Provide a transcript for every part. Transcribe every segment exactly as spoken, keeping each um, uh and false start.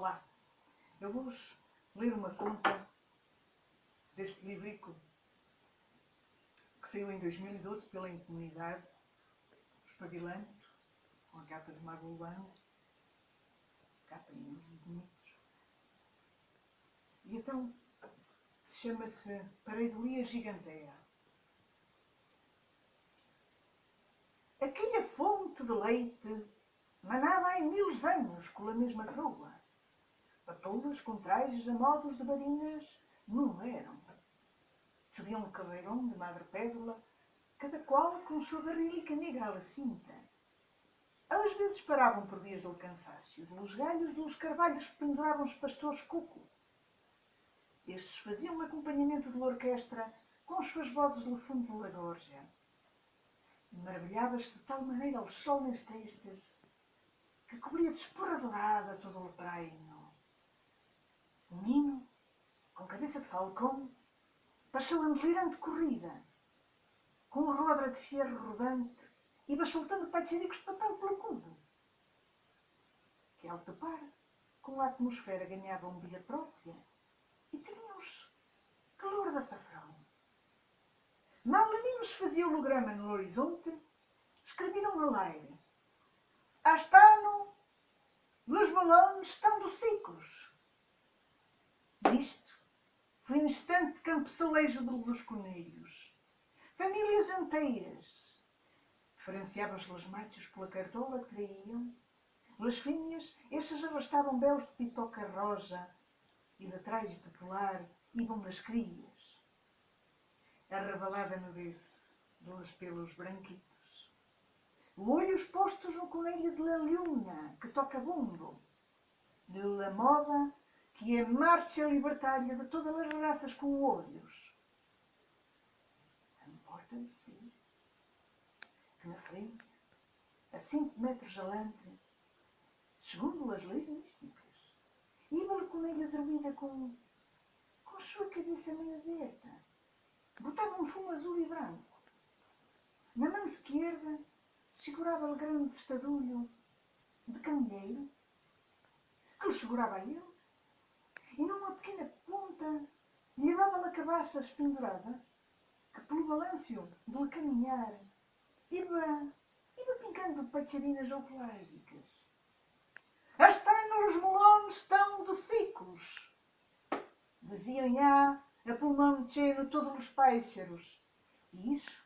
Olá, eu vou-vos ler uma conta deste livrico que saiu em dois mil e doze pela Incomunidade, Espabilanto, com a capa de Mago Urbano, capa em uns desenhitos. E então, chama-se Pareidolia Gigantea. Aquella fonte de leite manava ai mil anhos co la mesma croa. Papoulas com trajes a modos de barinas non eran. Subiam o carreirão de madrepédula, cada qual com sua barrilica negra à la cinta. Às vezes paravam por vias del cansaço, de los galhos de los carvalhos penduravam os pastores coco. Estes faziam acompanhamento de l'orquestra com suas vozes del fundo de la gorja. E maravilhava-se de tal maneira o sol neste êxtase que cobria de esporra dourada todo o reino. O menino, com cabeça de falcão, passou em delirante corrida, com o rodre de ferro rodante, iba soltando paixaricos de papel pelo cubo, que ao topar com a atmosfera ganhavam vida própria e tinham-se calor de açafrão. Mal o menino se fazia holograma no horizonte, escreveram no aire: "Este ano, os melões estão do secos." Nisto, foi instante que empecou o êxodo dos conillos. Famílias inteiras diferenciavam-se los machos pela cartola que traíam. Las fêmeas, estas arrastavam beus de pipoca rosa e de traje popular iban las crias. A revelada nudez de los pelos branquitos. Olhos postos no conillo de la luna que toca bombo. La moda que é marcha libertária de todas las raças com olhos. Importa de ser que na frente, a cinco metros alantre, segundo as leis místicas, iba la conillo druida com, com sua cabeça meio aberta. Botava um fumo azul e branco. Na mão esquerda segurava o grande estadulho de candeeiro, que lhe segurava a ele, e numa pequena ponta levava a cabaça espendurada, que pelo balanço de lhe caminhar iba, iba pingando paixarinas ou pelágicas. "Este ano os melões estão do secos", diziam-lhe a pulmão cheio todos os pássaros. E isso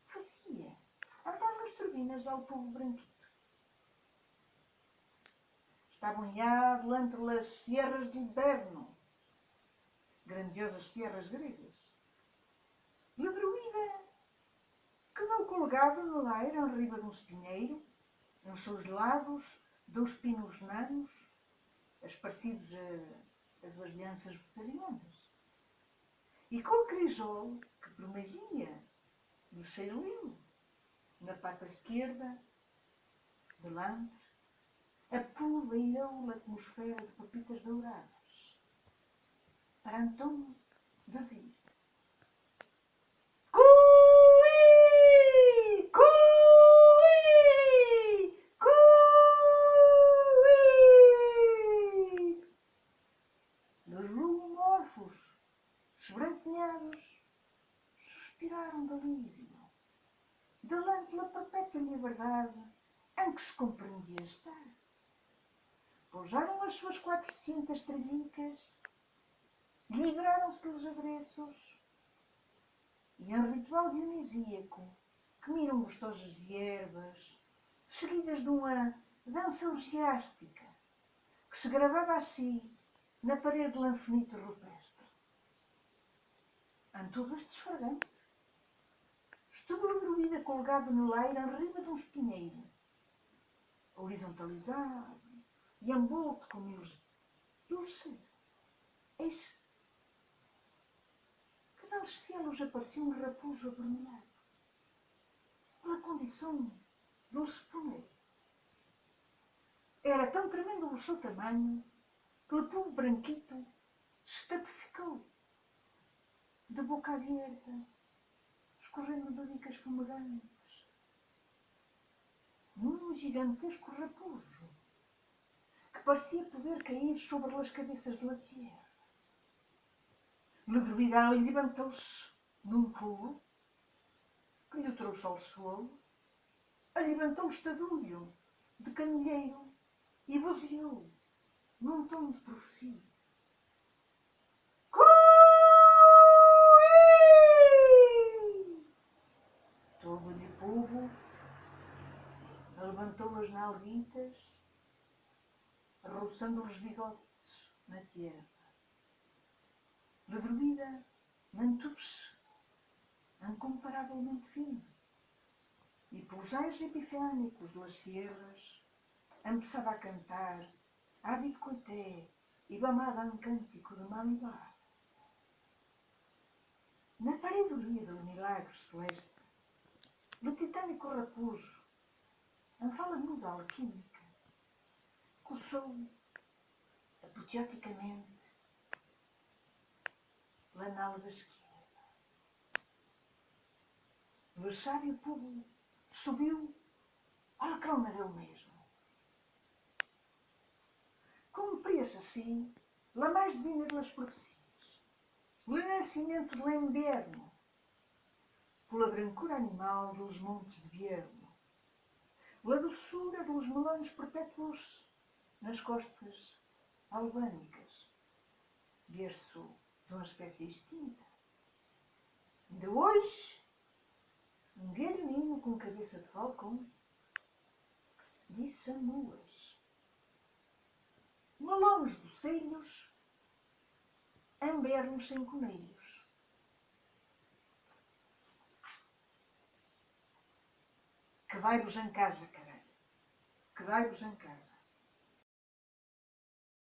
fazia andar nas turbinas ao povo branquito. Estavam já delante das sierras de inverno, grandiosas sierras gregas. E o druida quedou colgado no laire, em riba de um espinheiro, em seus lados, dois pinos nanos, esparcidos a, a duas lanças botarianas. E com o crisol que por magia lhe saiu, na pata esquerda, delante, a pulveirou a atmosfera de pepitas douradas. Para então dizer: "Cui! Cui! Cui!" Os lobos morfos, esbranquinhados, suspiraram de alívio. Delante da perpétua liberdade em que se comprendia estar, pousaram as suas quatrocentas trevicas, livraram-se dos adereços e, em ritual dionisíaco, comiam gostosas ervas, seguidas de uma dança orgiástica que se gravava assim na parede de l'infinito rupestre. Em todo este esfregante, estuvo o druida colgado no laire, em riba de um espinheiro, horizontalizado e envolto com miles de luzes. Eis que dos céus aparecia um raposo avermelhado, pela condição de um espumeiro. Era tão tremendo o seu tamanho que o povo branquito se estatificou, de boca aberta, escorrendo dodicas fumegantes. Um gigantesco raposo que parecia poder cair sobre las cabeças de la tierra. La dromida alebantou-se num pulo que lhe trouxe ao sol, alebantou o estadulho de candeeiro e vozeou num tom de profecia: Cui! Todo o povo alebantou as nalguitas, roçando os bigodes na tierra. La dromida mantuvo-se incomparavelmente firme, e pelos aires epifânicos de las sierras empezava a cantar: Abid Coité, e bamada em cântico de Malibar. Na pareidolia del milagre celeste, le titanico raposo, en fala muda alquímica, coçou apoteoticamente la nalga esquerda. Le sábio povo subiu a la crona del mesmo. Cumpria-se assim la mais divina de las profecias, le nascimento de l'inverno, por la brancura animal de los montes de Bierno, la doçura de los melons perpétuos nas costas albânicas, berço de uma espécie extinta. Ainda hoje, um velho ninho com cabeça de falcão diz: são muas, melões docelhos, invernos sem coelhos. Quedai-vos em casa, caralho. Quedai-vos em casa.